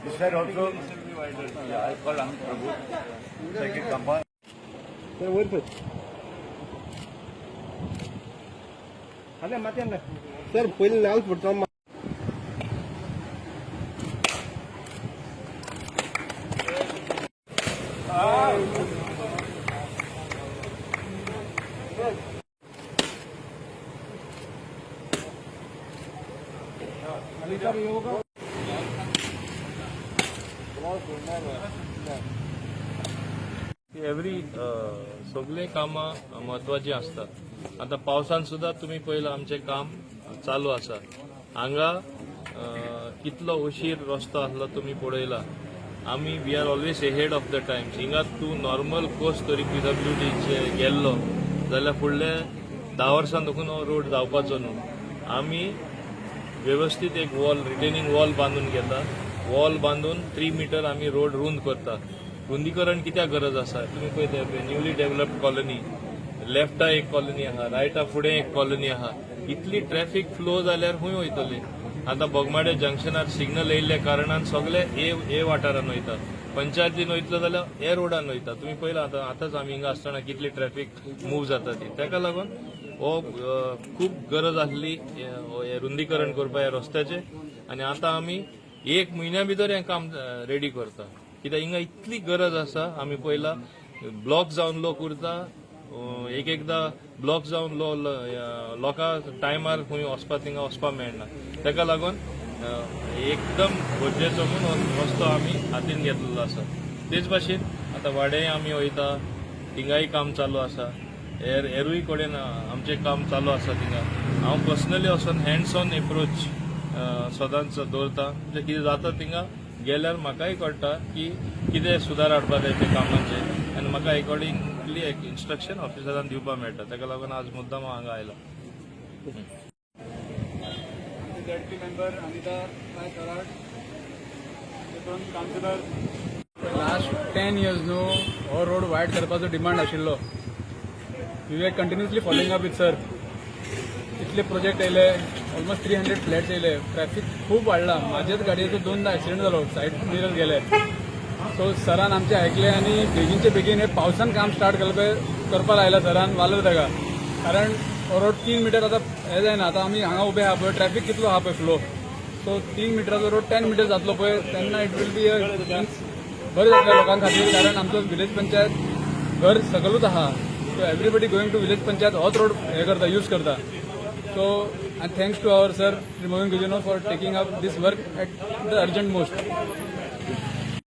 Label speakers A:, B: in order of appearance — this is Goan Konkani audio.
A: This side also, yeah, I call Amit Prabhu. Second compound.
B: वयर पळय खाल्या माथ्यान सर, पयलीं नाल फुटता.
C: एवरी सगळे कामां म्हत्वाची आसतात. आतां पावसान सुद्दां तुमी पळयलां, आमचें काम चालू आसा. हांगा कितलो उशीर रस्तो आसलो तुमी पळयला. आमी we are always ahead of the times. हिंगा तूं नॉर्मल कोर्स तरी पीडब्ल्यूडीचे गेल्लो जाल्यार फुडले 10 वर्सां देखून हो रोड जावपाचो न्हू. आमी व्यवस्थीत एक वॉल, रिटेनिंग वॉल बांदून घेता. वॉल बांदून 3 मिटर आमी रोड रुंद करता. रुंदीकरण कित्याक गरज आसा? तुमी पळयता, न्यूली डेव्हलप्ड कॉलनी, लेफ्टा एक कॉलनी आहा, रायटा फुडें एक कॉलनी आहा. इतली ट्रॅफिक फ्लो जाल्यार खंय वयतले? आतां बोगमाडे जंक्शनार सिग्नल येयल्ल्या कारणान सगळे ए ए वाठारान वयता. पंचायतीन वयतलो जाल्यार हे रोडान वयता. तुमी पळयला आतां, आतांच आमी हिंगा आसतना कितली ट्रॅफिक मूव जाता ती. ताका लागून हो खूब गरज आसली हे रुंदीकरण करपा ह्या रस्त्याचें आनी आतां आमी एक म्हयन्या भितर हें काम रेडी करता, कित्याक हिंगा इतली गरज आसा. आमी पळयला, ब्लॉक जावन लोक उरता. एक एकदां ब्लॉक जावन लोकांक टायमार खंय वचपा थिंगा वचपाक मेळना. ताका लागून एकदम गरजेचो म्हूण हो रस्तो आमी हातीन घेतलेलो आसा. तेच भाशेन आतां वाडेय आमी वयता, थिंगाय काम चालू आसा. हेर हेरूय कडेन आमचें काम चालू आसा. थिंगा हांव पर्सनली वचोन हँड्स ऑन एप्रोच सदांच दवरता. म्हणजे कितें जाता थिंगा गेल्यार म्हाकाय कळटा की कितें सुदार हाडपा जाय ते कामाचेर आनी म्हाका एकॉर्डिंगली एक इन्स्ट्रक्शन ऑफिसरान दिवपाक मेळटा. ताका लागून आज मुद्दाम हांव हांगा आयला.
D: झेडपी मेंबर अनिता नायक कराड, दोन कावन्सिलर. लास्ट 10 इयर्स न्हू हो रोड वायड करपाचो डिमांड आशिल्लो. We are continuously following up with sir. इतले प्रोजेक्ट येयले, ऑलमोस्ट 300 फ्लॅट्स येयले, ट्रॅफिक खूब वाडला. म्हाजेच गाडयेचो दोनदा एक्सिडंट जालो, सायड मिरर गेले. सो सरान आमचे आयकले आनी बेगीनचे बेगीन हे पावसान काम स्टार्ट करपाक लायला सरान वालोर ताका, कारण हो रोड 3 मिटर आतां हे जायना. आतां आमी हांगा उबे आहा पळय, ट्रॅफिक कितलो आहा पळय फ्लो. सो 3 मिटराचो रोड 10 मिटर जातलो पळय, तेन्ना it will be means बरें जातलें लोकां खातीर, कारण आमचो विलेज पंचायत घर सकलूच आहा. So everybody going to village panchayat होच रोड हे करता, यूज करता. सो आनी thanks to our sir Shri Movin Godinho for taking up this work at the urgent most.